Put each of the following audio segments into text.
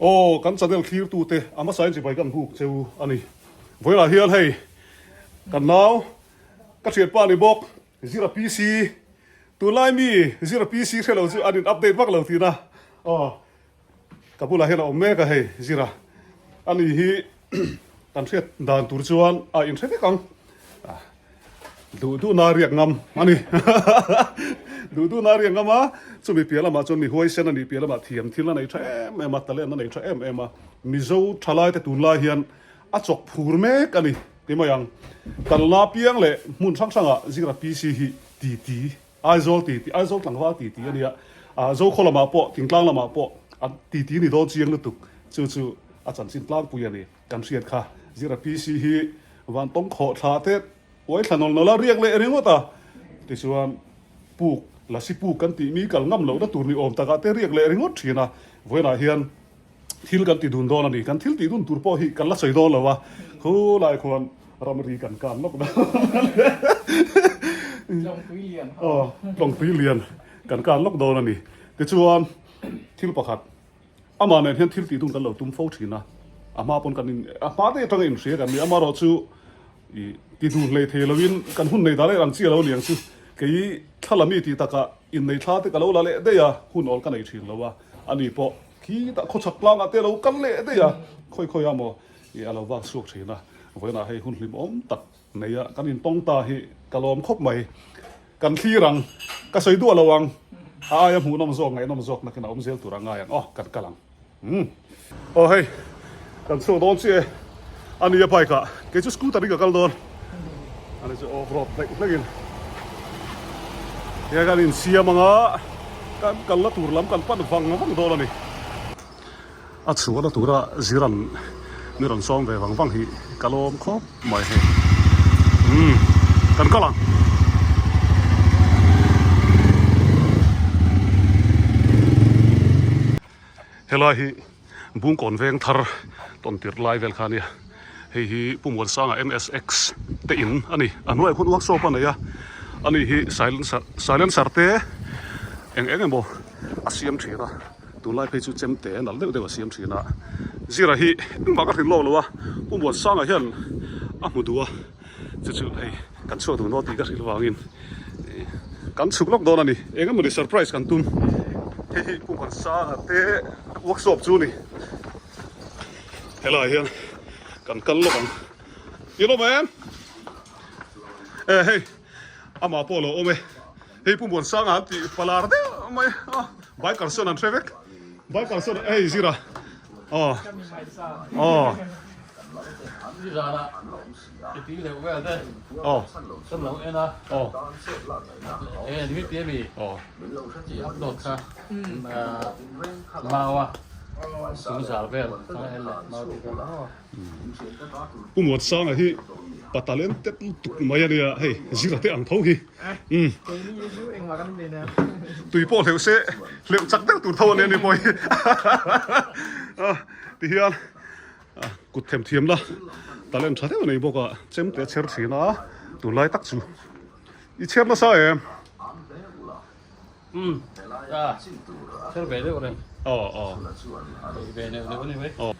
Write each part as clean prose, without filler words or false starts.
Aw kan channel thlir tu te a hmasa in chibai kan buk cheu a ni. Vawilah hian hei kan nau ka thianpa ni bawk Zira PC tunlai mi Zira PC hre lo chu an in update vak lo tihna aw ka bulah hian a awm mek a hei Zira a ni hi kan hriat dan tur chuan a inhre vek ang. Duh duhna riak ngam a ni. Duh duhna riak ngam a, chumi piah lamah chuan mi huaisen a nih piah lamah thiam thil a nei tha em em a, talent a nei tha em em a. Mizo thalai te tunlai hian a chawk phur mek a ni ti mai ang. Kalna piang leh hmun hrang hrangah Zira PC hi titi, Aizawl titi, Aizawl tlangval titi a nia. Zokhaw lamah pawh, Thingtlang lamah pawh a titi ni dawn chiang lutuk. Chu chu a chanchin tlangpui a ni. Kan hriat kha Zira PC hi vantawng khawh thla te uai thla nawl nawl a riak leh ringawt a, tichuan puk lasi puk kan tih mi kal ngam lohna tur ni awm takah te riak leh ringawt thin a, vawiinah hian thil kan ti dun dawn a ni, kan thil tih dun tur pawh hi kan la sawi dawn lo a, khulai khuan ramri kan kan lawk dawn a ni. Tlawngpui lian. Aw, tlawngpui lian kan kan lawk dawn a ni. Tichuan thil pakhat. Amah nen hian thil tih dun kan lo tum fo thin a, a hma pawn kan in, a hma daih atanga inhria kan ni. Amaherawh chu i ti dun hlei thei loin kan hun nei dan erawh ang chi a lo ni ang chu. Kei thla la mi tih takah innei thla te ka lo la leh daih a, hun awl ka nei thin lo a, ani pawh khitah khawchhak tlangah te a lo kal leh daih a, khawi khawi a maw i a lo vak chhuak thin a, vawiinah hei hun hlimawm tak nei a kan intawng ta hi ka lawm khawp mai. Kan thlir ang, ka sawi duah lo ang, a aia hmuhnawm zawk, ngaihnawm zawk nakin a awm zel tur a ngai ang aw, kan kal ang. Umm. Aw hei, kan chhuak dawn chiah e, a ni a bike ah, kei chu scooter in ka kal dawn, ani chu off road hlek hlek in he kan insiam ang a, kan kalna tur lam kan pan vang vang dawn a ni. A chhuahna tura ziran mi rawn sawm ve vang vang hi ka lawm khawp mai hei. Umm kan kal ang. Helai hi Bungkawn veng thar tawn tirh lai vel kha a nia. Hei hi Pu Muansanga MSX te in a ni. A hnuaiah khuan workshop a nei a, ani hi silencer silencer te eng eng emaw a siam thin a. Tunlai phei chu chemte nalh deuh deuh a siam thin a, Zira hi engmah ka hrilh lawk lo a, Pu Muansanga hian a hmu duh a, chu chu hei kan chhuak duh naw tih ka hrilh vangin kan chhuk lawk dawn a ni, eng emawni surprise kan tum, hei hi Pu Muansanga te workshop chu a ni, helaiah hian kan kal lawk ang, i lawm em? E hei amah pawh a lo awm e. Hei Pu Muansanga an tih palar deuh mai a, biker sawn an hre vek, biker sawn hei zira aw aw aw aw aw Pu Muansanga hi pa talented lutuk mai a nia hei zira te ang tho hi. Umm. Tui pawh hleuh se, hleuh chak deuh tur tho a nia ni pawh hi. Ti hian kut them thiam la talent tha deuh a nei bawk a, chem te a chher thin a, tunlai tak chu i chher nasa em? Umm a chher ve deuh reng. Aw aw. Ve neuh neuh a ni mai. Aw.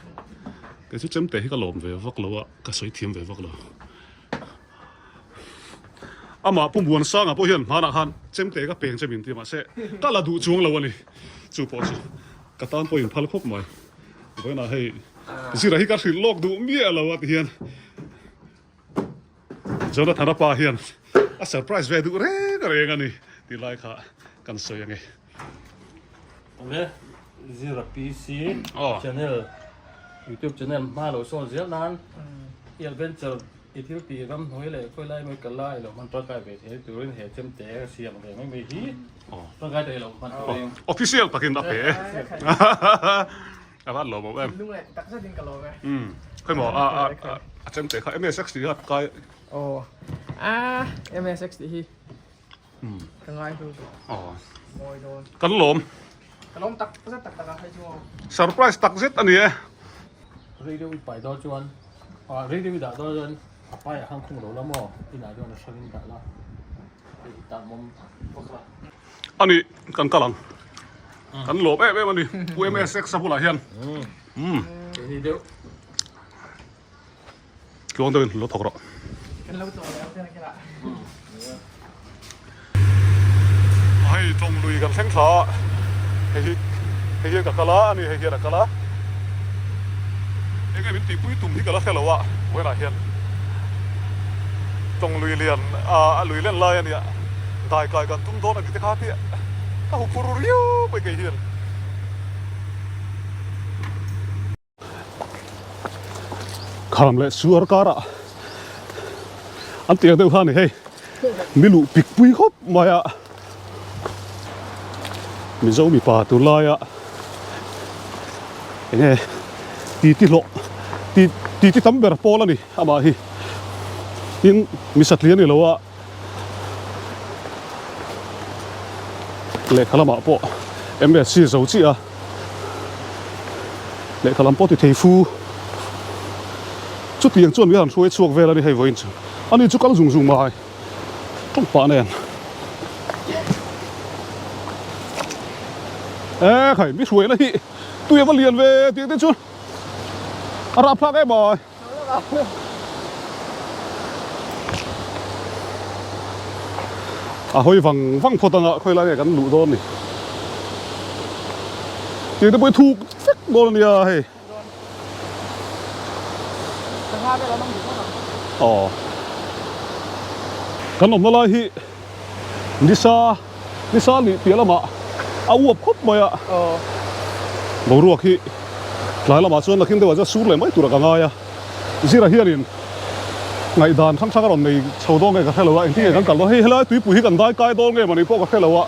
Kei chu chem te hi ka lawm ve vak lo a, ka sawi thiam ve vak lo. Amah Pu Muansanga pawh hian hmanah khan chemte ka peng che min ti mahse ka la duh chuang lo a ni. Chu pawh chu ka tan pawh inphal khawp mai. Vawiinah hei Zira hi ka hrilh lawk duh miah lo a ti hian Jonathana pa hian a surprise ve duh reng reng a ni tih lai kha kan sawi ange. Awle Zira PC channel YouTube channel hma lo sawn zel nan i adventure I thil tih ram hnuai leh khawi lai mai kal lai lo hman tangkai ve thei turin he chemte ka siam ve mai mai hi tangkai thei lo hman turin. Official takin a pe e. A van lawm awm em. Lung leh tak zetin ka lawm e. Umm khawi maw a a a chemte kha MSX tih kha kai. Aw a MSX tih hi ka ngai hlu tawh. Aw mawi dawn. Kan lawm. Ka lawm tak zet tak tak a hei chu aw. Surprise tak zet a ni e. Radio i pai dawn chuan ah radio i dah dawn chuan a paiah khan khung lo la maw inah chuan a hrangin dah la hei i tan mawm vak la. Ani kan kal ang. Kan lawm em em a ni. Pu MSX a bulah hian. Umm. Keini deuh. Tluang deuhin lo thawk rawh. Kan lo tlawh leh ang che nakinah. Hei tawng lui kan thleng thla a, hei hi hei hian ka kal a, ani hei hian a kal a. Enge min tihpui tum hi ka la hre lo a, vawiinah hian tawng lui lian a lui len lai a nia, dai kai kan tum dawn a ni te kha tih ka huphur ru riau mai kei hian. Kham leh suar karah an tiang deuh kha a ni hei mi luh pik pui khawp mai a Mizo mipa tur laia eng nge titi hlawh ti titi tam ber pawl a ni amah hi tin mi satliah a ni lo a. Lehkha lamah pawh MSc zo chiah a, lehkha lam pawh ti thei fu. Chutiang chuan mi han hruai chhuak vel a ni hei vawiin chu. Ani chu kal zung zung mai tawng pah nen. E khai mi hruaina hi tui a va lian ve tih te chu a rapthlak em ai. A hawi vang vang phawt anga khawi lai nge kan luh dawn ni. Tiang te pawh hi thuk vek dawn a nia hei. Aw. Kan awmna lai hi nisa nisa lih piah lamah a uap khawp mai a. Boruak hi tlai lamah chuan nakhin deuhah chuan sur leh mai turah ka ngai a. Zira hianin ngaihdan hrang hrang a rawn nei chho dawn nge ka hre lo a, engtin nge kan kal dawn? Hei helai tuipui hi kan dai kai dawn nge mawni pawh ka hre lo a.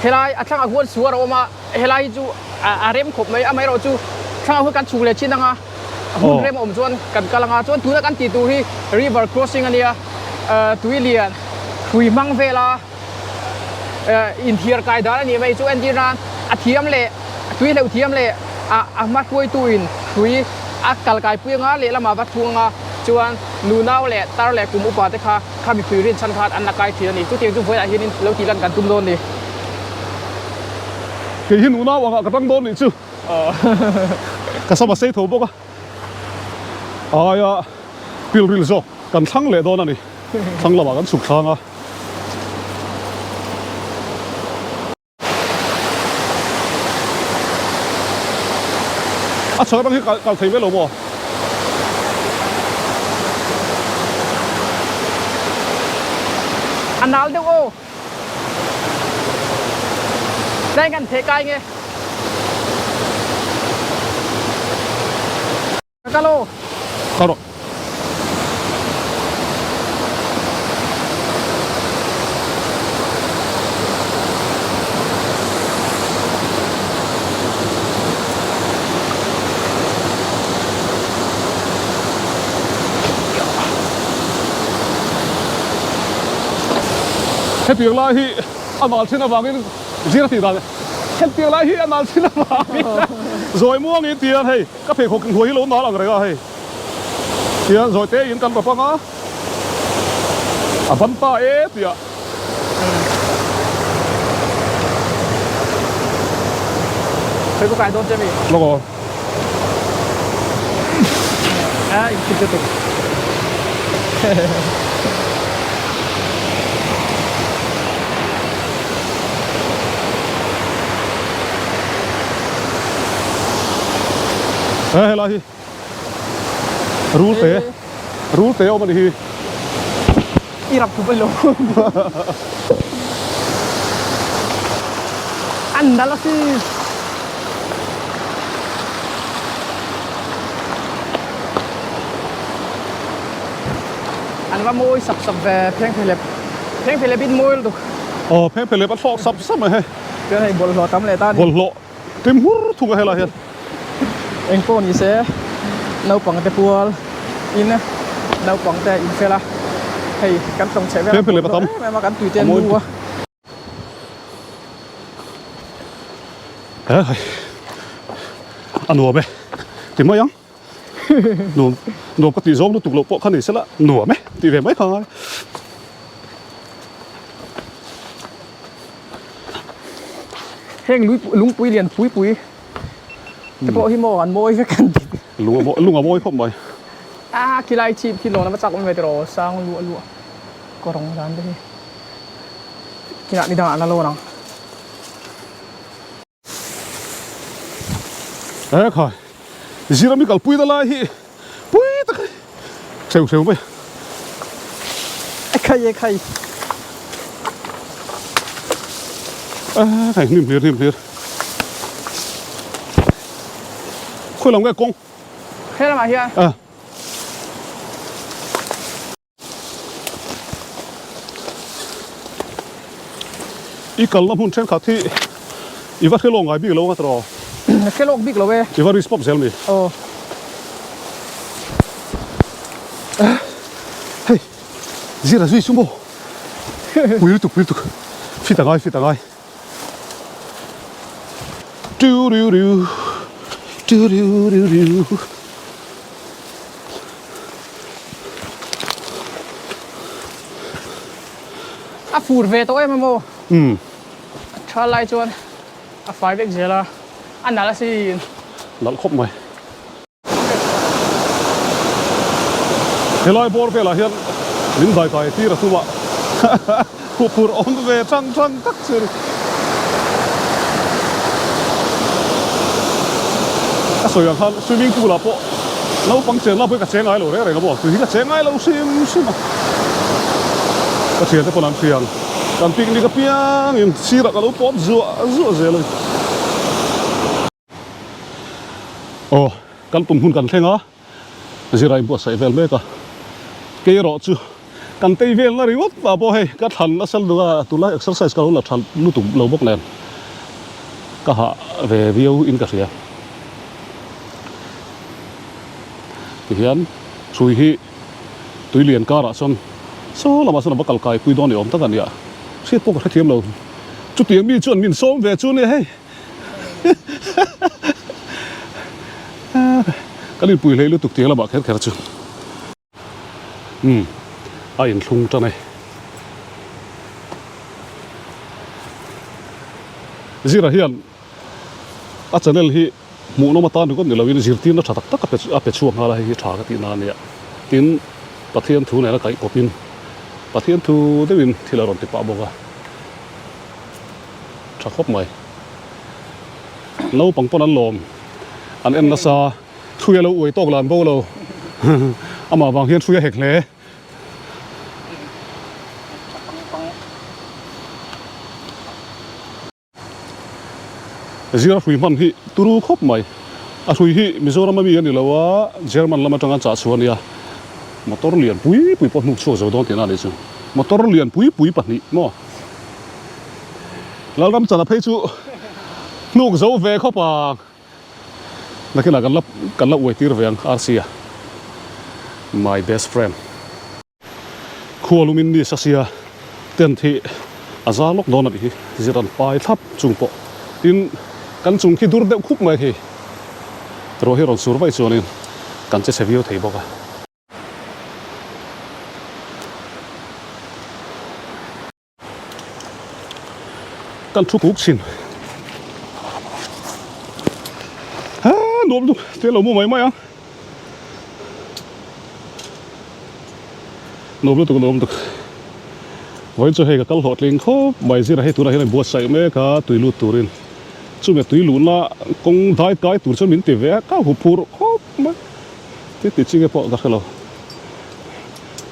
Helai a thlangah huan suar a awm a, helai hi chu a rem khawp mai. Amaherawhchu thlangah huan kan chhuk leh thin ang a, hmun rem a awm chuan kan kal ang a. Chuan tuna kan tih tur hi river crossing a nia, tui lian hrui hmang vela Inthiar kai dan a nih mai chu entir nan a thiam leh tui hleuh thiam leh a a hma hruaitu in hrui a kal kai pui anga lehlamah va thlung anga chuan nunau leh tar leh kum upa te kha kha mipui rin chhan khan an la kai thin a ni. Chutiang chu vawiah hianin lo tih lan kan tum dawn ni. Kei hi nunau angah ka tang dawn nih chu. Ka sam a sei tho bawk a. Aia pilril zawk kan thlang leh dawn a ni. Thlang lamah kan chhuk thlang a. A chhak atang hi kal thei ve lo maw? A nal deuh aw. Tlai kan theh kai nge. Ka kal aw. Kal rawh. Hetiang lai hi a nal thin avangin zir a tih dan hetiang lai hi a nal thin avangin zawi muangin tian hei. Ka pheikhawk hnuai hi lo nal ang reng a hei. Tihian zawi te in kan rap ang a, a ban ta e tih ah. Pheikhawk kai dawn che mi? Lawk aw. A in thil chu tuk. He helai hi rul te rul te a awm a ni hi. I rap thup a lo. An nal a si. An va mawi sap sap ve pheng phelep pheng phelep in mawi lutuk. Aw pheng phelep a thlawk sap sap mai hei. Chuan hei bawlhhlawh tam leh ta a ni. Bawlhhlawh tim hmur thung a helai hian. Eng pawh ni se naupang te pual in naupang te in fel a hei kan tawng chhe vel a Pheng phelep a tam. em em a kan tui te an nu a. He hei a nuam e ti mai ang. Nuam nuam ka tih zawng lutuk loh pawh kha ni sela nuam e tih ve mai kha ngai. Heng lungpui lian pui pui. Te pawh hi maw an mawi vek an ti. Lung a lung a mawi khawp mai. A khilai chhip khi lawn a va chak awm ve tiraw sang luah luah kawrawng dan te hi kinah ni dangah an la lawn ang. He khai zira mi kalpui na lai hi pui tak a ni hreu hreu mai. E khai e khai. E khai hnim hlir hnim hlir. Khawi lam nge kawng? He lamah hian. A. I kalna hmun thenkhat hi i va hre lawk ngai bik lo ang a tiraw? Hre lawk bik lo e. I va risk pawp zel mi? Aw. Hei, zira zui chu maw? Pui lutuk, pui lutuk. Fit a ngai, fit a ngai. Tiu riu riu, tiu riu riu riu. A fur ve tawh em a maw? Umm. A tha lai chuan a fai vek zel a, a nalh asin. Nalh khawp mai. Helai bawr velah hian min daikai tir a tum a, huphurh awm ve tang tang tak chu a ni. Ka sawi ang khan swimming pool ah pawh naupang chen la pawhin ka che ngai lo reng reng a maw, tui hi ka che ngai lo hrim hrim a. Ka thiante pawn an hria ang, kan picnic apiangin sirah ka lo pawp zuah zuah zel a ni. Aw, kan tum hun kan thleng a, zira inbuatsaih vel mek a, kei erawh chu kan tei vel na ringawt mah pawh hei ka thlan nasa lutuk a, tunlai exercise ka lo la tha lutuk lo bawk nen ka hah ve viau in ka hria. Tihian hrui hi tui lian karah chuan saw lamah chuan a va kal kai pui dawn ni awm tak a nia, hriat pawh ka hrethiam lo, chutiang mi chuan min sawm ve chu nia hei. Kan inpui hlei lutuk tih lamah kher kher chu umm a inthlung tan e. Zira hian a channel hi hmuhnawm atan ringawt ni loin zirtirna tha tak tak a pe chhuak nghal a, hei hi tha ka tihna a nia. Tin, Pathian thu nena kaih pawpin Pathian thu deuhin thil a rawn ti pah bawk a. Tha khawp mai. Naupang pawn an lawm. An en nasa. Hrui a lo uai tawk lan bo lo. Amah vang hian hrui a hek hle. Zira hrui hman hi turu khawp mai. A hrui hi Mizoram ami a ni lo a, German lam atanga chah chhuah a nia. Motor lian pui pui pawh hnuk chhuak zo dawn tihna a nih chu. Motor lian pui pui pahnih maw? Lalram chana phei chu hnuk zo ve khawp ang. Nakinah kan la kan la uai tir ve ang RC a. My best friend. Khua lumin ni sasia tent hi a za lawk dawn a nih hi. Zir an pai thlap chung pawh. Tin, kan chung khi dur deuh khup mai khi. Ruah hi rawn sur vaih chuanin kan che chhe viau thei bawk a. Kan thu kuk thin. Ha nuam lutuk te lo mu mai mai a. Nuam lutuk nuam lutuk. Vawiin chu hei ka kal hlawhtling khawp mai zir a hei tunah hian a buatsaih mek a tui lut turin. Chumi tui luhna kawng dai kai tur chuan min ti ve a ka hu phur khawp mai. Ti ti chi nge pawh ka hre lo.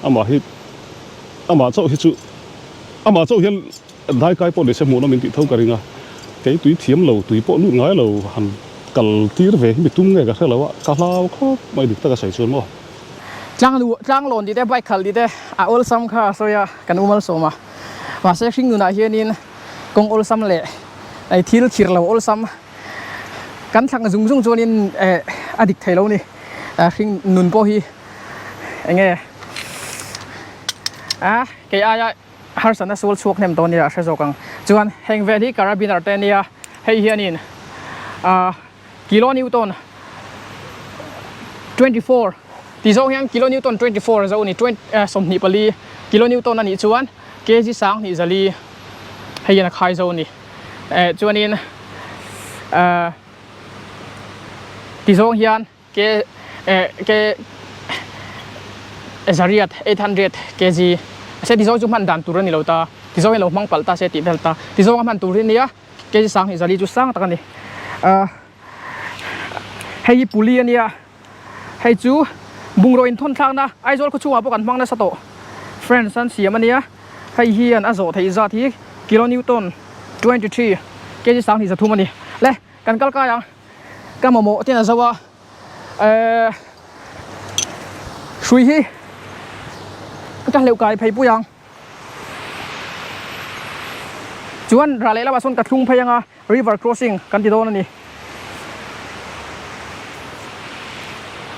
Amah hi Amah chauh hi chu amah chauh hian daikai pawh nise hmuhnawm in tih tho ka ring a, kei tui thiam lo, tui pawh lut ngai lo han kal tir ve hi mi tum nge ka hre lo a, ka hlau khawp mai dik taka sawi chuan maw. Tlang lu tlang lawn tih te bike khalh tih te a awlsam kha a sawi a, kan u malsawm a, mahse hring nunah hianin kawng awlsam leh thil thir lo awlsam kan thlang zung zung chuanin a dik thei lo a ni, hring nun pawh hi enge a kei aia harsatna sual chhuak hnem tawh nia a hre zawk ang chuan heng vel hi carabiner te ania hei hianin ah kilo newton 24 ti zawng hian kilo newton 24 a zo ni 24 kilo newton anih chuan kg 20 zali hei hian a khai zo ni eh chuanin ah. Tizawng hian ke ke zariat 800 kg se tizawng chu hman dan tur a ni lo ta tizawng hi lo hmang palh ta se tih vel ta tizawng a hman tur hi nia kg sang hi zali chu sang tak a ni ah hei hi puli a nia hei chu bungraw inthawn thlakna Aizawl khawchhungah pawh kan hmang nasa tawh friends an siam a nia hei hian a zawh theih zat hi kilonewton 23 kg sang hi zathum a ni le kan kal kai ang. Ka mamawh ten a zo a, ehh hrui hi ka hleuh kai phei pui ang. Chuan rah leh lamah sawn ka thlung phei ang a, river crossing kan ti dawn a ni.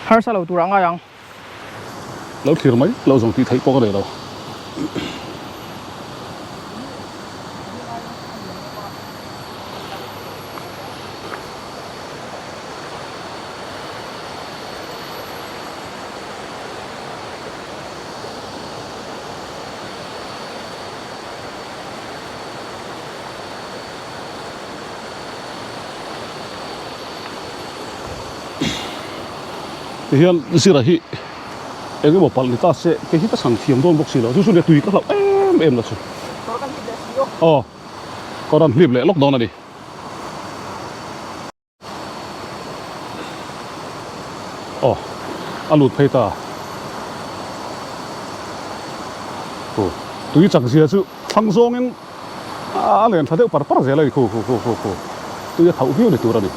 Harsa lo turah ngai ang. Lo thlir mai lo zawng tih theih pawh ka nei lo. Tihian zira hi eng emaw palh ni ta se kei hi ka chhan thiam dawn bawk si lo chu chu nia tui ka hlauh em em la chu aw ka rawn hlip leh lawk dawn a ni. Aw a lut phei ta khu tui chak zia chu thlang zawngin a len tha deuh par par zel a ni khu khu khu khu khu tui a khauh viau ni tur a ni.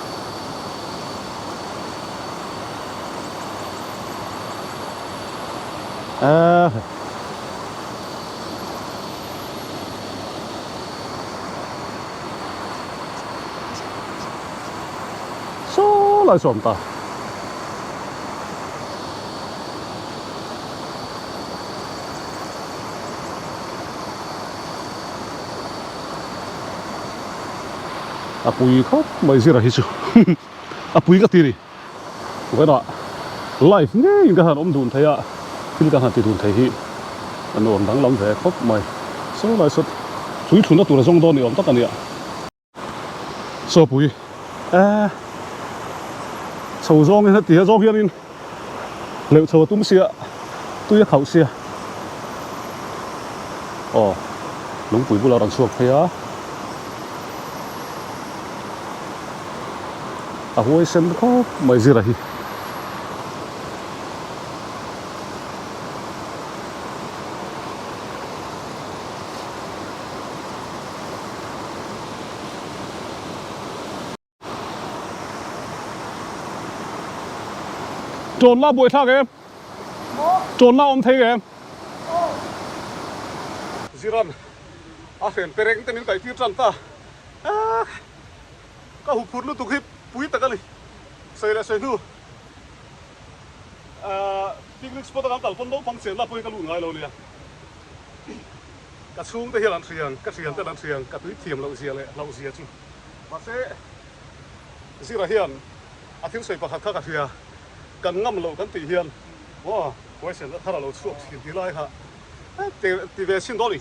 Ehe. Saw lai saw awm ta. A pui khawp mai zira hi chu a pui ka ti a ni. Vawiinah live ngeiin ka han awm dun thei a, thil ka han ti dun thei hi a nuam danglam ve khawp mai. Saw lai saw tui thlunna tur a zawng dawn ni awm tak a nia. Saw pui eh chho zawngin heti a zawng hianin leuh chho a tum sia tui a khauh sia aw lungpui bulah a rawn chhuak phei a. A huaisen khawp mai zira hi. Tawnna buaithlak em? Tawnna awm thei em? Ziran a hren pereng te min kaihtir tan ta. Ka hu phut lutuk hi pui tak a ni. Sawi leh sawi hnu picnic spot a kan kal pawn naupang chenna pawhin ka lut ngai lo nia. Ka chhungte hian an hriang, ka thianten an hriang, ka tui thiam loh zia leh hlauh zia chu. Mahse Zira hian a thil sawi pakhat kha ka hria, kan ngam loh kan tih hian maw question a thar a lo chhuak thin ti lai kha ti ve chhin dawn i.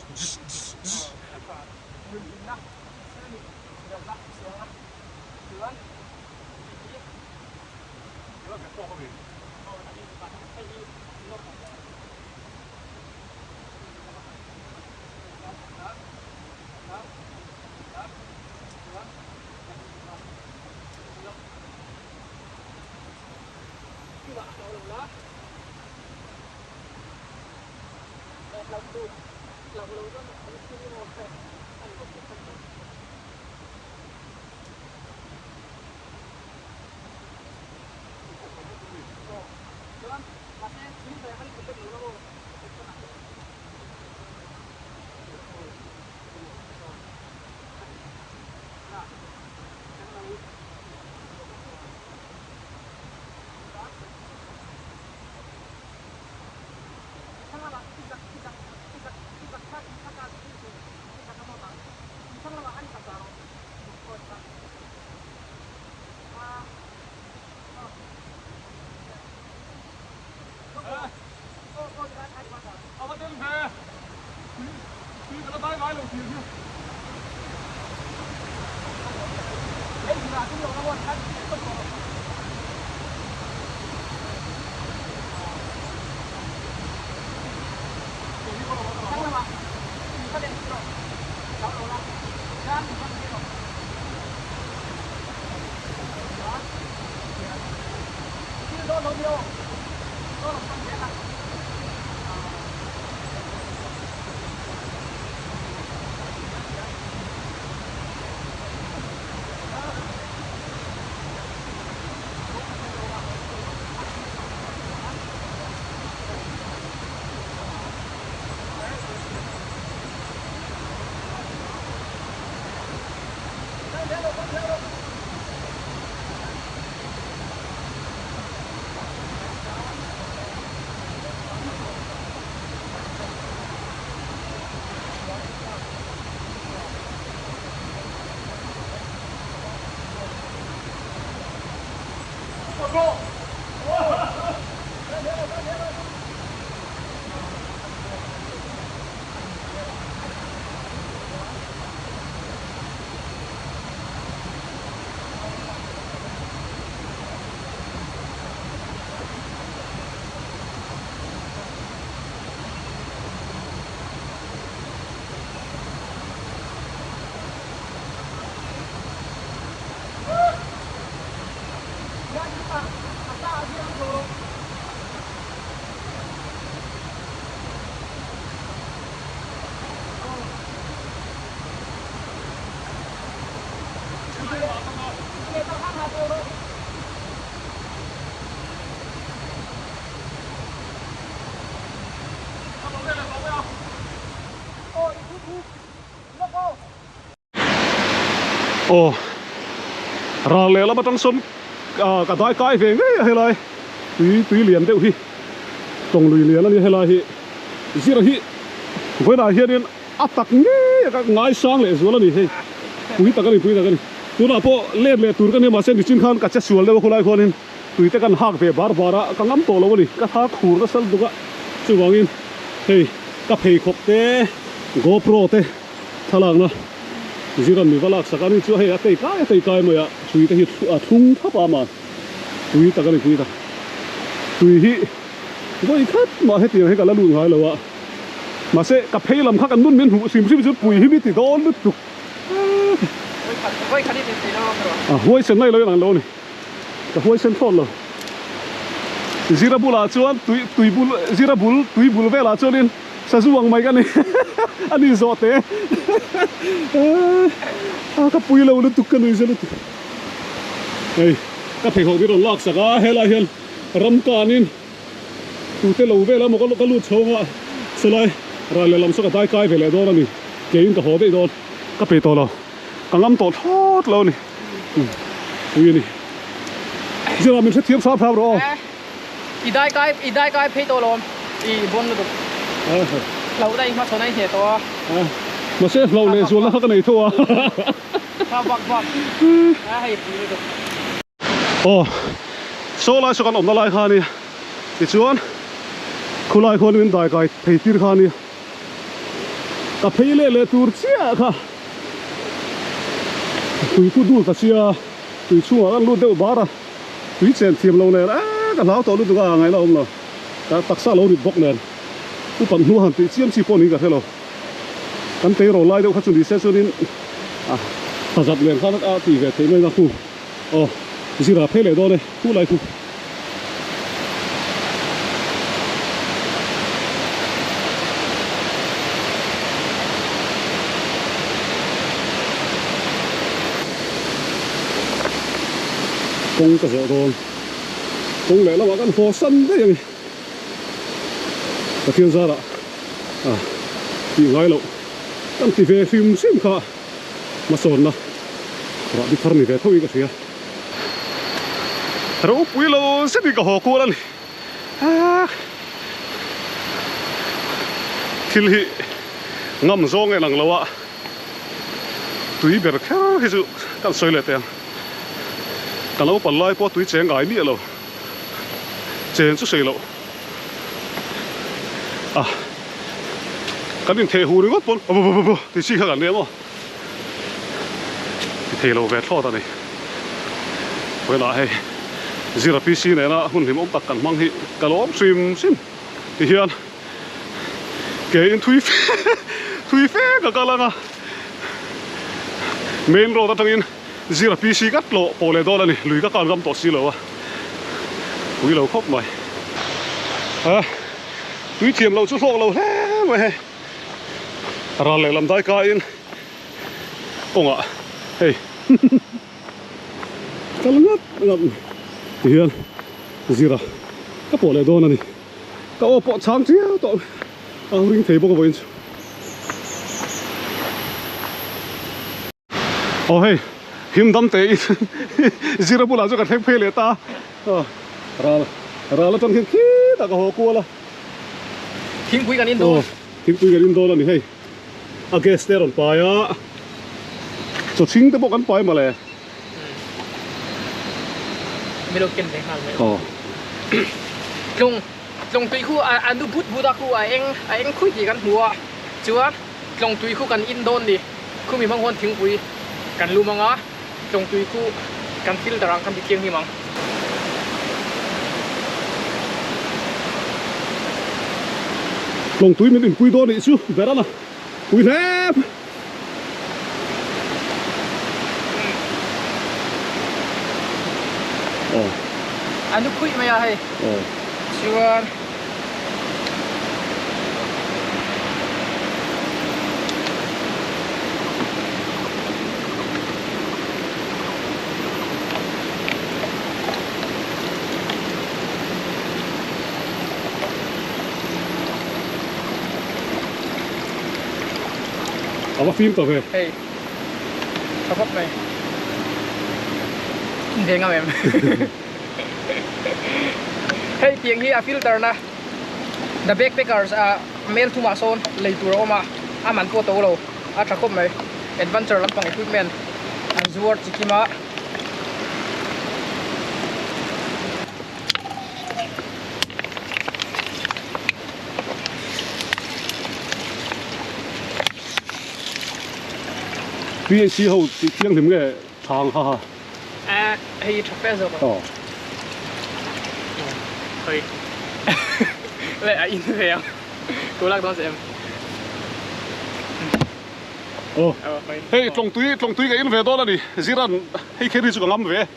Aw ral lehlam atang sawn ah ka dai kai ve ngei a helai tui tui lian deuh hi tawng lui lian a nia helai hi zira hi vawiinah hianin a tak ngei a ka ngaisang leh zual a ni hei pui tak a ni pui tak a ni tunah pawh let leh tur ka nia mahse nichin khan ka che sual deuh a khulai khuanin tui te kan hak ve bar bar a ka ngam tawh lo a ni ka tha khur nasa lutuk a chuvangin hei ka pheikhawk te GoPro te thlalakna ziran mi va laksak a ni chu hei a tei kai a tei kai mai a tui te hi a thlung thlap a ama tui tak a ni pui tak tui hi vawi khat mah hetiang hi ka la lut ngai lo a mahse ka phei lam kha kan nun min hmuh hrim hrim chu pui hi mi ti dawn lutuk a huaisen mai lo in ang lo a ni. Ka huaisen thlawt lo. Zira bulah chuan tui tui bul zira bul tui bul velah chuanin sazu ang mai ka ni a ni zawh teh a ka pui lo lutuk ka nui za lutuk. Hei ka pheikhawk hi rawn lak sak a helai hian ram kanin tute lo vel emaw ka lut chhawng a chulai ral lehlam saw ka dai kai ve leh dawn a ni keiin ka haw daih dawn ka peih tawh lo ka ngam tawh thlawt lo a ni. Pui a ni. Zira min hrethiam hram hram rawh aw. I dai kai i dai kai phei tawh lawm i bawn lutuk. Hlauh daih hmachhawn a i hneh tawh a. Mahse hlauh leh zualna kha ka nei tho a. Tha vak vak a hei pui lutuk. Aw saw lai saw kan awmna lai kha a nia tichuan khulai khuan min dai kai phei tir kha a nia ka phei leh leh tur chiah kha. Tui khu dul ta sia, tui chhungah kan lut deuh bar a, tui chen thiam lo nen eee ka hlau tawh lutuk a ngaihna awm lo, ka taksa lo rit bawk nen upat hnu han tih chiam chi pawh niin ka hre lo, kan tei ro lai deuh kha chu ni se chuanin a tha zat nen khan a tih ve theih mai na khu aw zira phei leh dawn e khu lai khu. Kawng ka zawh dawn kawng leh lamah kan haw san daih a ni Pathian zarah ah tih ngai loh kan ti ve hrim hrim kha hmasawnna rahbi thar ni ve tho in ka hria. Ropui lo zet in ka haw kual a ni. Thil hi ngam zawng en ang lo a, tui ber kher hi chu kan sawi leh teh ang. Ka naupang lai pawh tui cheng ngai miah lo, chen chu sawi loh. A kan intheh hu ringawt pawn abubububu tih chi kha kan nia maw. Ti thei lo ve thlawt a ni. Vawiinah hei Zira PC nena hun hlimawm tak kan hmang hi ka lawm hrim hrim ti hian ke in thui fe thui fe ka kal ang a. Main road atangin Zira PC ka tlawh pawh leh dawn a ni. Lui ka kal ngam tawh si lo a. Pui lo khawp mai. A tui thiam loh chu hlawk lo hle mai hei. Ral lehlam dai kaiin kawngah hei kal ngat ngat ti hian zira ka pawh leh dawn a ni. Ka aw pawh chhang chiau tawh a ring thei bawk a vawiin chu. Aw hei him dam te in zira bulah chu ka thleng phei leh ta a ral ral atang hian khitah ka haw kual a. Thingpui kan in dawn. Thingpui kan in dawn a ni hei a gas te a rawn pai a chaw chhing te pawh kan pai mawle. Milo ken ve nghal mai. Aw. Tlung tlung tui khu a nu but but a khu a eng a eng khui tih kan hmu a chuan tlung tui khu kan in dawn ni khumi hmang huan thingpui kan lum ang a tlung tui khu kan filter ang kan ti thianghlim ang. Tlung tui min inpui dawn nih chu ber a na pui hle. Aw. A nu phuih mai a hei. Aw. Chuan A va fim ta ve. Hei tha khawp mai. Ve ngam em. Hei tiang hi a filter na The Backpackers a mel thumah sawn lei tur a awm a, a man pawh to lo a tha khawp mai. Adventure lampang equipment an zuar chi kim a. PHC ho tih thianghlim nge thang ha ha. A hei tha fe zawk a. Aw. Hei. Le a in ve ang. Ko lak dawn che em. Aw. Hei tlawng tui tlawng tui ka in ve dawn a ni. Ziran hei kher hi chu ka ngam ve.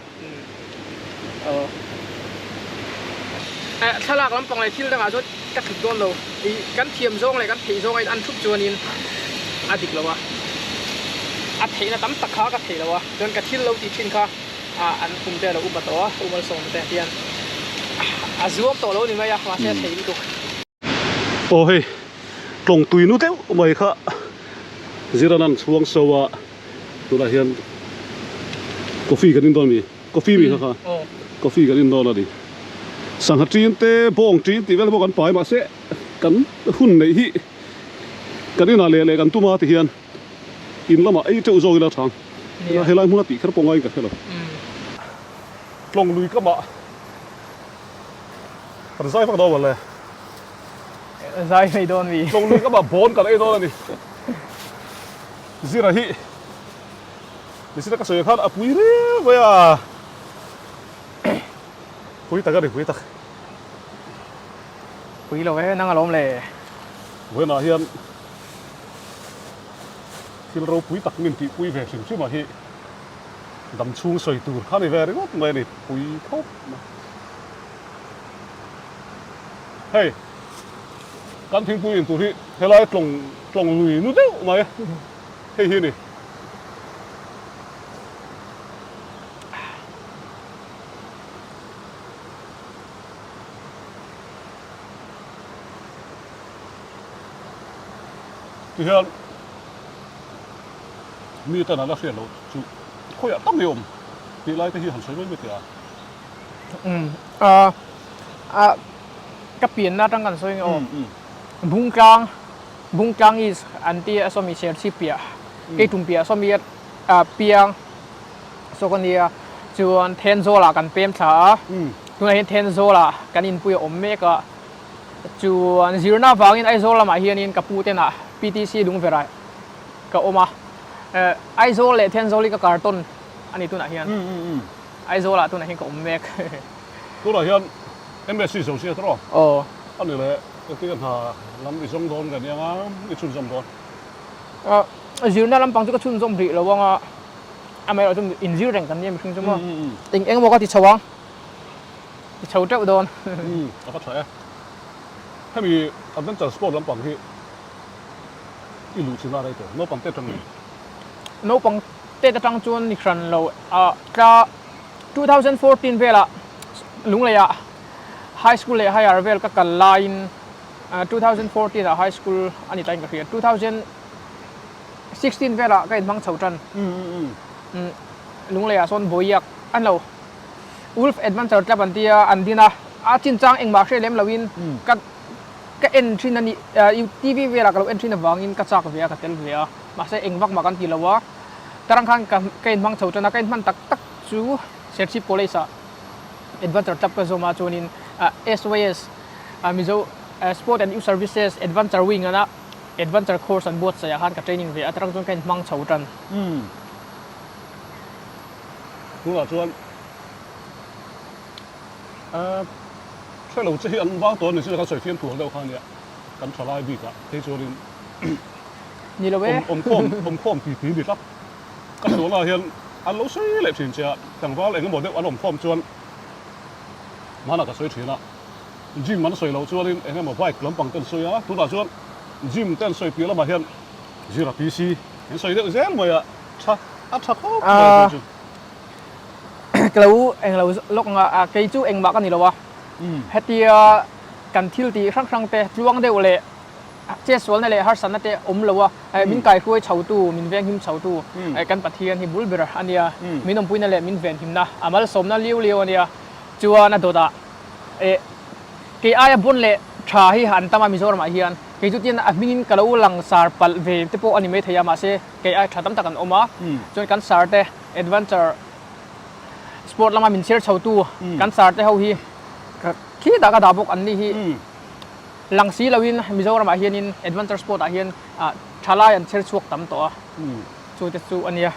Thlalak lampang leh thil dangah chuan ka thut dawn lo. Ih kan thiam zawng leh kan theih zawng a in an thup chuanin a dik lo a. A theihna tam tak kha ka theih lo a. Chuan ka thil lo tih thin kha an kum te a lo upa tawh a, u Malsawma te hian a zuam tawh lo ni mai a, mahse a thei lutuk. Aw hei tlawng tui nu deuh mai kha Zira'n an chhuang so a. Tunah hian coffee kan in dawn mi coffee mi kha kha coffee kan in dawn a ni sangha ṭin te bawng ṭin tih vel pawh kan pai mahse kan hun neih hi kan inah leh leh kan tum a ti hian in lamah ei teuh zawk ila thang helai hmuna tih kher pawh ngaiin ka hre lo tlawng lui kamah kan zai vak dawn mawle. Zai mai dawn mi. Tlawng lui kamah bawn kan ei dawn a ni. Zira hi Nisina ka sawi khan a pui riau mai a, pui tak a ni pui tak. Pui lo e, nang alawm le. Vawiinah hian thil ropui tak min tihpui ve hrim hrim a hi dam chhung sawi tur kha ni ve ringawt mai a ni, pui khawp mai. Hei kan thingpui in tur hi helai tlawng tlawng lui nu deuh mai hei hi a ni. Tihian mi ten an la hriat loh chu khawiah tak mai a awm tih lai te hi han sawi mai mai teh a. Umm a a ka pianna atang kan sawi nge aw Bungtlang Bungtlang is an ti a sawmi Serchhip piah Keitum piah sawmi a piang saw ka nia chuan Thenzawl ah kan pem thla a tunah hian Thenzawl ah kan inpui a awm mek a chuan zirna avangin Aizawl lamah hianin ka pu ten ah PTC Lungverah ka awm a Aizawl leh Thenzawl hi ka kartawn a ni tunah hian. Aizawl ah tunah hian ka awm mek. Tunah hian MSc zo sia tawh. Aw. A ni leh engtin ka hna lam i zawng dawn ka nia i chhunzawm dawn. Zirna lampang chu ka chhunzawm rih lo ang a, amaherawhchu inzir reng kan nia mihring chu maw. Eng eng emaw ka ti chho ang. Ti chho teuh dawn. Umm a va tha e. Hemi adventure sport lampang hi i luh chin a rei tawh naupang te atang nge? Naupang te atang chuan ni hran lo a tla 2014 velah Lungleiah high school leh higher vel ka kal laiin 2014 ah high school a ni tain ka hria 2016 velah ka inhmang chho tan. Lungleiah sawn Bawiak an lo. Wolf Adventure Club an tia an din a, a chinchang engmah hre lem loin ka ka en thin a ni TV velah ka lo en thin avangin ka chak ve a ka tel ve a mahse eng vak mah kan ti lo a tarang khan ka ka inhmang chho tan a ka inhman tak tak chu Serchhip College ah Adventure Club ka zawm a chuanin SYS Mizo Sport and Youth Services Adventure Wing ana Adventure Course an buatsaih ah khan ka training ve a tarang chuan ka inhmang chho tan. Tunah chuan eh hre lo che hi an vang tawh a ni chu kan sawi fiam tur deuh kha ania kan tha lai bik ah phei chuanin Ni lo e. Awmkhawm awmkhawm ti ti ni tlat ka sual ah hian an lo sawi leh thin che a tlangval eng emaw deuh an awmkhawm chuan hmanah ka sawi thin a gym an sawi loh chuanin eng emaw bike lampang te an sawi a tunah chuan gym te an sawi piah lamah hian Zira PC an sawi deuh zel mai a tha a tha khawp mai chu chu. Ka lo eng lo lawk ang a, kei chu engmah ka ni lo a, hetia kan thil tih hrang hrang te tluang deuh leh chetsualna leh harsatna te awm lo a, min kaihruai chhotu, min venghim chhotu kan Pathian hi bul ber a nia, min awmpuina leh min venhimna a malsawmna liau liau a nia, chuan a dawtah kei aia bawn leh tha hi an tam a Mizoramah hian kei chu tian a hmingin ka lo langsar palh ve te pawh a ni maithei a, mahse kei ai tha tam tak an awm a, chuan kan sar te adventure sport lama min chhiar chho tu kan sar te ho hi khi dah ka dah bawk an ni hi lang si loin Mizoramah hianin adventure sport ah hian thalai an chher chhuak tam tawh a, chu te chu a nia.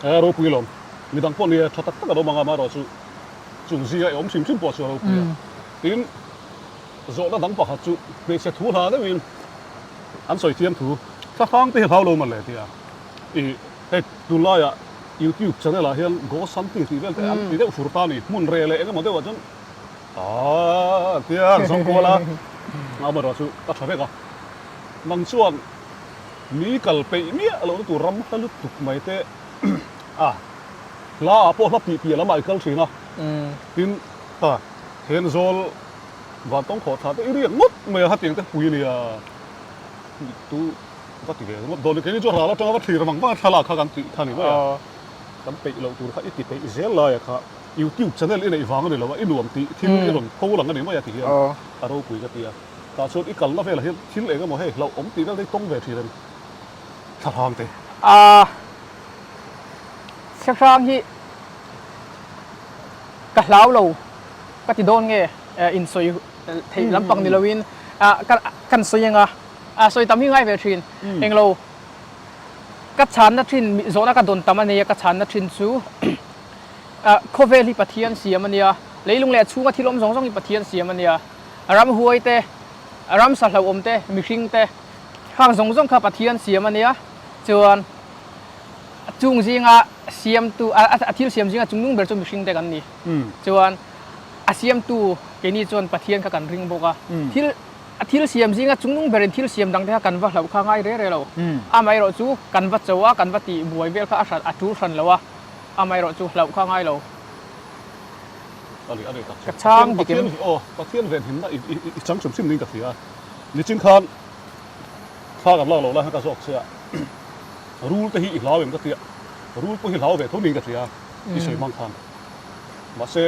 He ropui lawm midang pawh nia tha tak tak an awm ang a, amaherawhchu chung zinga i awm hrim hrim pawh chu a ropui a, tin Zawhna dang pakhat chu hmeichhe thu hla deuhin an sawi thiam thu thlahrang te hi hlau lo man le tia i hei tunlaiah youtube channel ah hian ghost hunting tih vel te an ti deuh fur ta a ni hmun reh leh engemaw deuhah chuan aaa tia an zawng kual a amaherawh chu ka tha vek a nang chuan mi kal peih miah lohna tur ram hla lutuk mai te a hla ah pawh hla pih piah lamah i kal thin a tin ha Thenzawl vantawng khawh thla te i riak ngawt mai a, hetiang te pui nia tu va ti ve ngawt dawn keini chu ral atanga va thlir vang vang a thlalak kha kan tih kha ni mai a, kan peih loh tur kha i ti peih zel lai a kha youtube channel i neih vang a ni lo a, i nuam tih thil i rawn pho lang a ni mai a ti hian a ropui ka ti a, tah chuan i kalna velah hian thil eng emaw hei hlauhawm tih vel te hi tawng ve thin a ni thlahrang te. A thlahrang hi ka hlau lo ka ti dawn nge insawi theih lampang ni loin kan sawi anga sawi tam hi ngai ve thin englo ka chhanna thin zawhna ka dawn tam a nia ka chhanna thin chu khawvel hi Pathian siam a nia leilung leh a chhunga thil awm zawng zawng hi Pathian siam a nia ramhuai te ramsa hlauhawm te mihring te khang zawng zawng kha Pathian siam a nia chuan chung zinga siamtu a thil siam zinga chungnung ber chu mihring te kan ni. Chuan a siamtu keini chuan Pathian kha kan ring bawk a. Thil a thil siam zinga chungnung berin thil siam dang te kha kan va hlauh kha ngai re re lo. Amaherawh chu kan va cho a, kan va tih buai vel kha a hran a tul hran lo a. Amaherawh chu hlauh kha ngai lo. Ka chhang dik em? Aw, Pathian venhimna i chang hrim hrim niin ka hria. Nichin khan thla kan lak loh lai khan ka zawk che a. Rul te hi i hlau em ka tia, rul pawh hi hlau ve tho niin ka hria i sawi hmang khan. Mahse,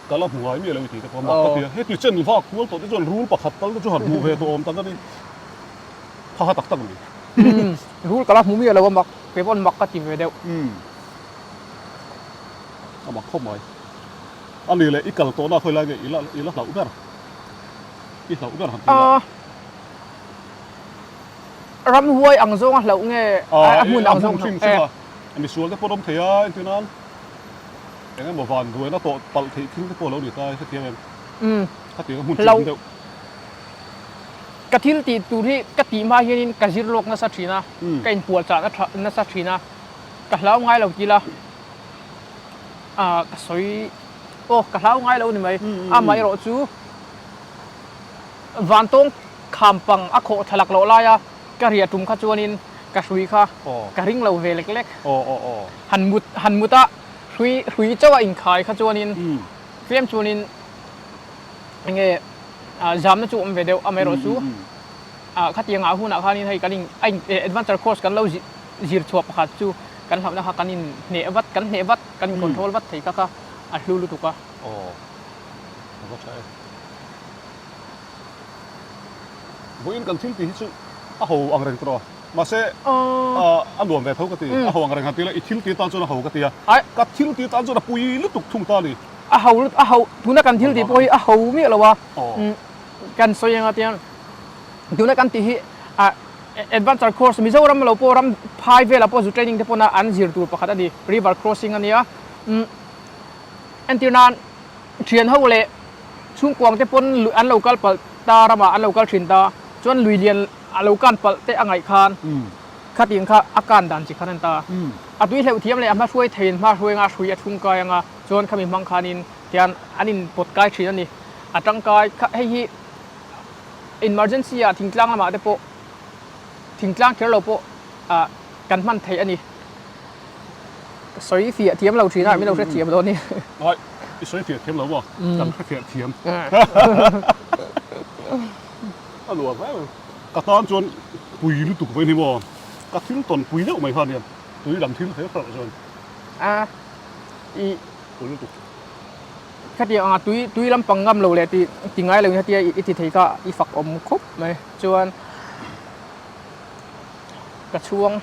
ka la hmu ngai miah lo i tih te pawh a mak ka tia. Heti chen vak kual tawh te chuan rul pakhat tal te chu han hmuh ve tawh awm tak a ni. Kha kha tak tak a ni. Rul ka la hmu miah lo a mak, kei pawn mak ka ti ve deuh. A mak khawp mai. A ni leh i kal tawhna khawi lai nge i la i la hlauh ber? I hlauh ber han ti la. Ramhuai ang zawnga hlauh nge a hmun ang zawng hlauh nge? A misual te pawh an awm thei a entir nan eng emaw van ruaina tawh palh theih thil te pawh a lo ni ta hetiang em khatiang a hmun chu awm deuh. Ka thil tih tur hi ka tih hma hianin ka zir lawk nasa thin a, ka inpuahchah nasa thin a, ka hlau ngai lo tila. Ka sawi aw ka hlau ngai lo ni mai. Amaherawh chu vantawng kham pang a khawh thlalak loh laia ka riah tum kha chuanin ka hrui kha ka ring lo ve lek lek. Han mut han mut a hrui hrui chauh a inkhai kha chuanin tlem chuanin enge zamna chu awm ve deuh. Amaherawh chu khatiang ah hunah khanin hei kan in a in adventure course kan lo zir chhuah pakhat chu kan hlauhna kha kan in hneh vat kan hneh vat kan in control vat thei kha kha a hlu lutuk a. Aw a va tha e. Vawiin kan thil tih hi chu a ho ang reng tawh a mahse a nuam ve tho ka ti a ho ang reng han ti ila i thil tih tan chuan a ho ka ti a ka thil tih tan chuan a pui lutuk thung ta a ni. A ho a ho tuna kan thil tih pawh hi a ho miah lo a kan sawi anga tiang Tuna kan tih hi ah adventure course Mizoram lo pawh ram phai velah pawh zu training te pawna an zir tur pakhat a ni river crossing a nia umm entir nan thian ho leh chhungkuang te pawn an lo kal palh ta ramah an lo kal thin ta chuan lui lian a lo kan palh te a ngaih khan khatin kha a kan dan chi khan a ni ta a tui hleuh thiam leh a hma hruai theiin hma hruai anga hrui a chhungkai anga chuan khami hmang khanin tian an in pawt kai thin a ni a tangkai kha hei hi. Emergency ah thingtlang lamah te pawh thingtlang kher lo pawh ah kan hman theih a ni. Ka sawi fiah thiam lo thin a, min lo hre thiam dawn ni. Ai, i sawi fiah thiam lo maw? Kan hre fiah thiam. A nuam hle mai. Ka tan chuan pui lutuk vawi ni maw? Ka thil tawn pui deuh mai kha nia, tui lam thil hle hralh chuan. A, i. Pui lutuk. Khatiang anga tui tui lampang ngam lo leh ti ti ngai lo in hetia i ti thei kha i fak awm khawp mai chuan ka chhuang.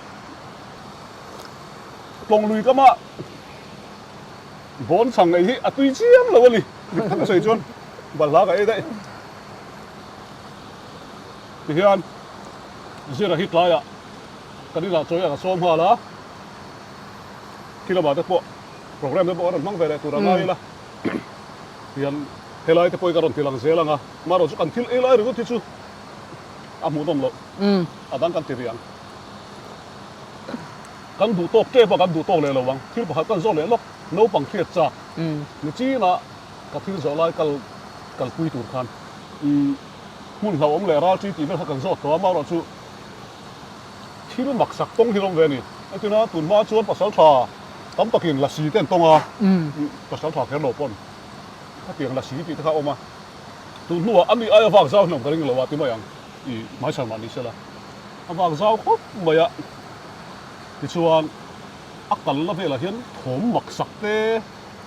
Tlawng lui kama bawn chhang ei hi a tui chiam lo a ni dik tak a sawi chuan balhla ka ei daih. Tihian Zira hi tlaiah kan inah chawi ang a sawm nghal a, khi lamah te pawh Programme te pawh a rawn hmang ve leh tur a ngai ila hian helai te pawh hi ka rawn ti lang zel ang a, marawh chu kan thil ei lai ringawt hi chu a hmuhnawm loh, a dang kan ti rih ang. Kan duh tawk tep a, kan duh tawk leh lo ang, thil pakhat kan zawh leh lawk, naupang hriat chak ni chin a ka thil zawh lai kal kalpui tur khan hmun hlauhawm leh ralṭi tih vel kha kan zawt tawh a, marawh chu thil maksak tawng hi rawng ve a ni. Entina tunhma chuan pasal tha Tam takin lasi te an tawng a, pasal tha kher lo pawn khatiang lasi tih te kha a awm a, tun hnuah a mi aia vak zau hlawm ka ring lo a ti mai ang i hmaichhan mah ni sela a vak zau khawp mai a, tichuan a kalna velah hian thawm mak sak te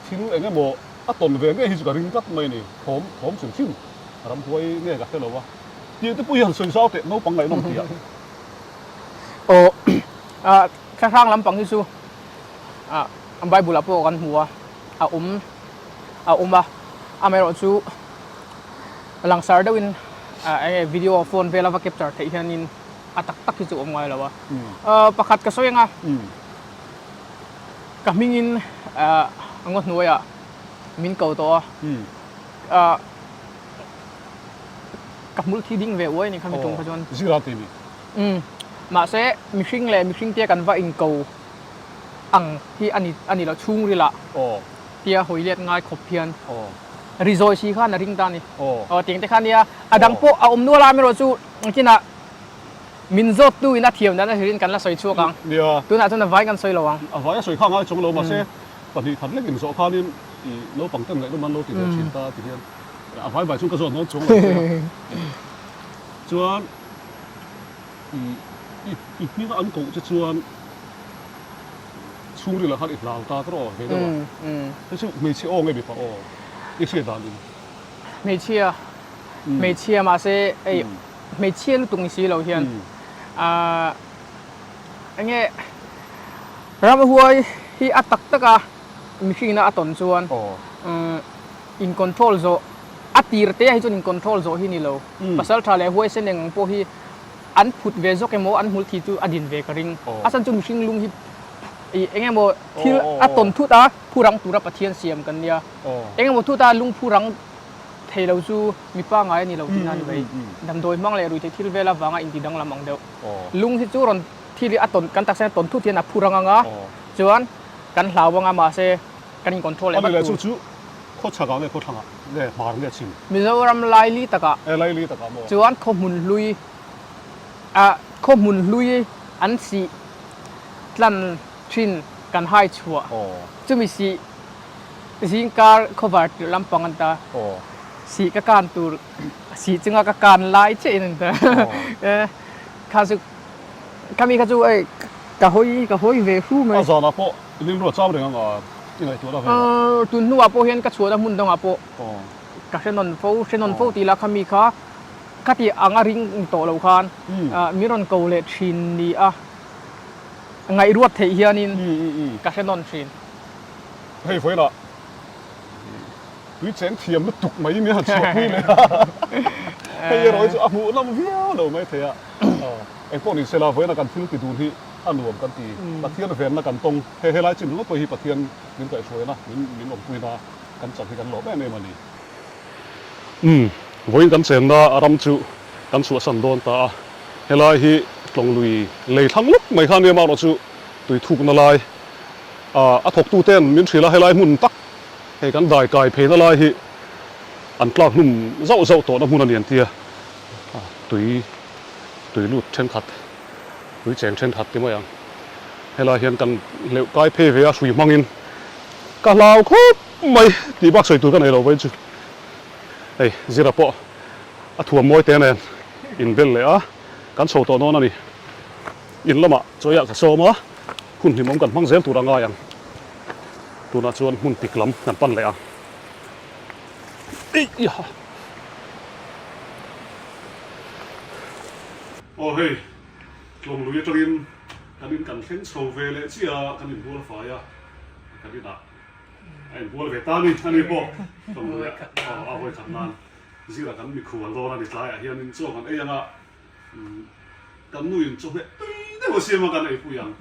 thil eng emaw a tawn ve ngei hi chu ka ring tlat mai a ni, thawm thawm hrim hrim ramhuai nge ka hre lo a, tih te pawh hi han sawi zau teh naupang ngaihnawm tih ah. Aw Thlahrang lampang hi chu ah Bible ah pawh kan hmu a, a awm a awm a, amaherawh chu langsar deuhin ah eng nge video phone vela va capture theih hianin a tak tak hi chu a awm ngai lo a. Ah pakhat ka sawi ang a, ka hmingin ah ngaw hnuaiah min ko tawh a, ah ka hmul thi ding ve uai a ni khami tum kha chuan. Zira tih mi. Umm mahse mihring leh mihring tia kan va inko ang hi a ni a ni lo chhungril ah tia hawi let ngai khawp hian ri zawi si khan a ring ta a ni. Aw tiang te kha nia a dang pawh a awm nual a amaherawh chu kinah min zawt tu in a thiam dan a hrilhin kan la sawi chhuak ang. Tunah chuan a vai kan sawi lo ang. A vai a sawi kha ngai chung lo mahse pahnih khat lek in zawh khanin i naupang ten ngaih nawm an lo ti ve thin ta ti hian a vai vai chuan ka zawt nawn chung lo che a. Chuan i i hminga an koh che chuan chhungril ah khan i hlau ta tawh ve deuh a. Hei chu hmeichhe aw nge mipa aw i hriat dan in? Hmeichhia, hmeichhia mahse hei hmeichhia lutuk ni si lo hian ah enge ramhuai hi a tak tak a mihringina a tawn chuan in control zawh a tir te ah hi chuan in control zawh hi ni lo. Pasal tha leh huaisen eng ang pawh hi an phut ve zawk emaw an hmul thi chu a din ve ka ring. A chhan chu mihring lung hi ih eng emaw thil a tawn thut a phu rang tura Pathian siam kan nia. Eng emaw thut a lung phu rang thei lo chu mi pangai a ni lo tihna a ni mai. Damdawi hmang leh ruihtheih thil vel avanga inti danglam ang deuh. Lung hi chu rawn thil hi a tawn kan taksa hian a tawn thut hian a phu rang ang a, chuan kan hlau ang a mahse. kan in control leh vat tur. Ani leh chu chu khaw chhakah nge khaw thlangah nge hmar nge chhim? Mizoram laili takah. E laili takah maw? Chuan khaw hmun hlui ah khaw hmun hlui an sih tlan thin kan hai chhuah. Chumi sih zingkar khawvar tirh lampang an ta. Sih ka kan tur sih chunga ka kan lai chiah in an ta. Kha chu khami kha chu ei ka hawi ka hawi ve hu mai. A zanah pawh rilru a chau reng ang a i ngaihtuah na velah. Tun hnuah pawh hian ka chhuahna hmun dangah pawh ka hre nawn fo hre nawn fo tih lah khami kha ka tih ang a ring tawh lo khan min rawn ko leh thin ni a ngaihruat theih hianin ka hre nawn thin. Hei vawilah Tui cheng thiam lutuk mai nia chhuahpui leh a, hei erawh hi chu a hmuh lam viau lo mai thei a. Engpawh ni sela vawiina kan thil ti dun hi a nuam kan ti. Pathian venna kan tawng, he helai chin ringawt pawh hi Pathian min kaihhruaina, min min awmpuina kan chak hi kan lawm em em a ni. Umm, vawiin kan chenna ram chu kan chhuahsan dawn ta a, helai hi tlawng lui lei thlang lawk mai kha ania marawh chu tui thukna lai a thawktuten min hrilh a, helai hmun tak Hei kan dai kai pheina lai hi an tlak hnum zauh zauh tawhna hmun a ni an tia, tui tui lut thenkhat, tui cheng thenkhat ti mai ang. Helai hian kan hleuh kai phei ve a hrui hmangin ka hlau khawp mai tih bak sawi tur ka nei lo vawiin chu. Hei Zira pawh a thuam mawi te nen inbel leh a, kan chho tawh dawn a ni. In lamah chawiah ka sawm a, hun hlimawm kan hmang zel tur a ngai ang. Tunah chuan hmun pik lam kan pan leh ang. Eiha! Aw hei, tlawng lui atangin kan in kan thleng chho ve leh chiah a, kan inbual fai a, kan inah a inbual ve ta a ni, ani pawh tlawng luiah aw a vawi khat nan zirah kan mikhual dawn a ni tlaiah hianin chaw kan ei ang a, Kan nuin chawhmeh tui deuh a siam a kan eipui ang.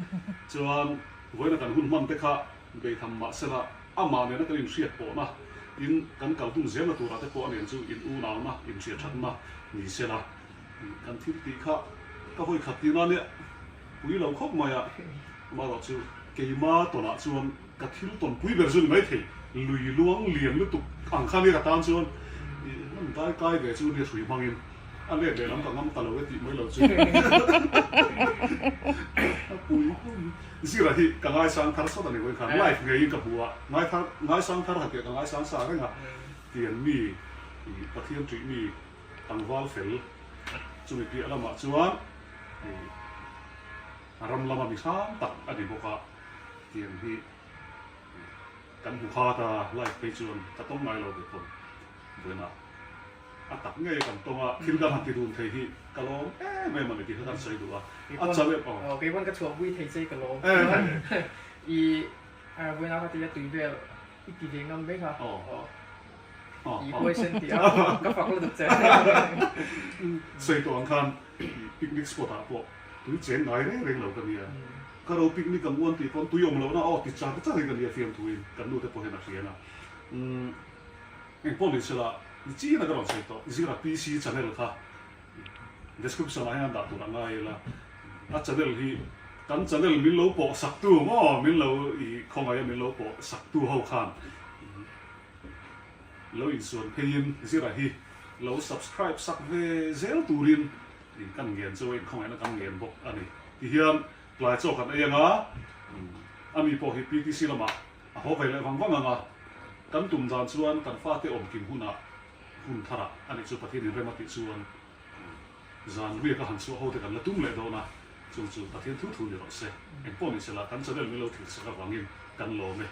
Chuan vawiina kan hun hman te kha beitham mah sela amah nena kan inhriat pawhna tin kan kal dun zelna turah te pawh a nen chu in unauna inhriat thatna ni sela kan thil tih kha ka vawi khat tihna nia pui lo khawp mai a. Amaherawh chu keima tawnah chuan ka thil tawn pui ber chu ni maithei lui luang lian lutuk ang kha nia ka tan chuan hman dai kai ve chu nia hrui hmangin A let leh lam ka ngam ta lo e tih mai lo chu a pui Zira hi ka ngaisang thar sawt a ni vawiin khan live ngeiin ka hmu a, ngaithar ngaisang thar han tih ka ngaisang sa reng a, tian mi ih Pathian ṭih mi tlangval fel chumi piah lamah chuan ih ram lama mi hrang tak a ni bawk a, tiang hi kan hmu khat a live phei chuan ka tawng ngai lo tih pawn vawiinah. A tak ngei kan tawng a, thil kan han ti dun thei hi ka lawm em em a ni tih kha kan sawi duh a, a chal em aw. Kei pawn ka chhuah pui thei che ka lawm. I vawiin a tia tui vel i ti ve ngam mai kha. I huaisen tih a ka fak lutuk che. Sawi tawh ang khan picnic spot ah pawh tui cheng ngai reng reng lo ka nia. Ka ro picnic ang uan tih pawn tui awm lohna aw ti char char hi ka nia fiamthuin kan nu te pawh hian a hria na. Engpawh ni sela, ni chiin a ka rawn sawi tawh, Zira PC channel kha description ah hian dah tur a ngai ila, a channel hi kan channel min lo pawh sak tu maw, min lo i khawngaih a min lo pawh sak tu ho khan lo insuan pheiin Zira hi lo subscribe sak ve zel turin kan ngen chu a inkhawngaihna kan ngen bawk a ni. Tihian tlai chaw kan ei anga, a mi pawh hi PTC lamah A haw ve leh vang vang ang a, kan tum dan chuan kan fate awm kim hunah hun tharah a nih chu Pathian inrem a tih chuan zan riak a han chhuah ho te kan la tum leh dawn a, chung chu Pathian thu thu ni rawh se. Engpawh ni sela kan channel min lo thil sak avangin kan lawm e.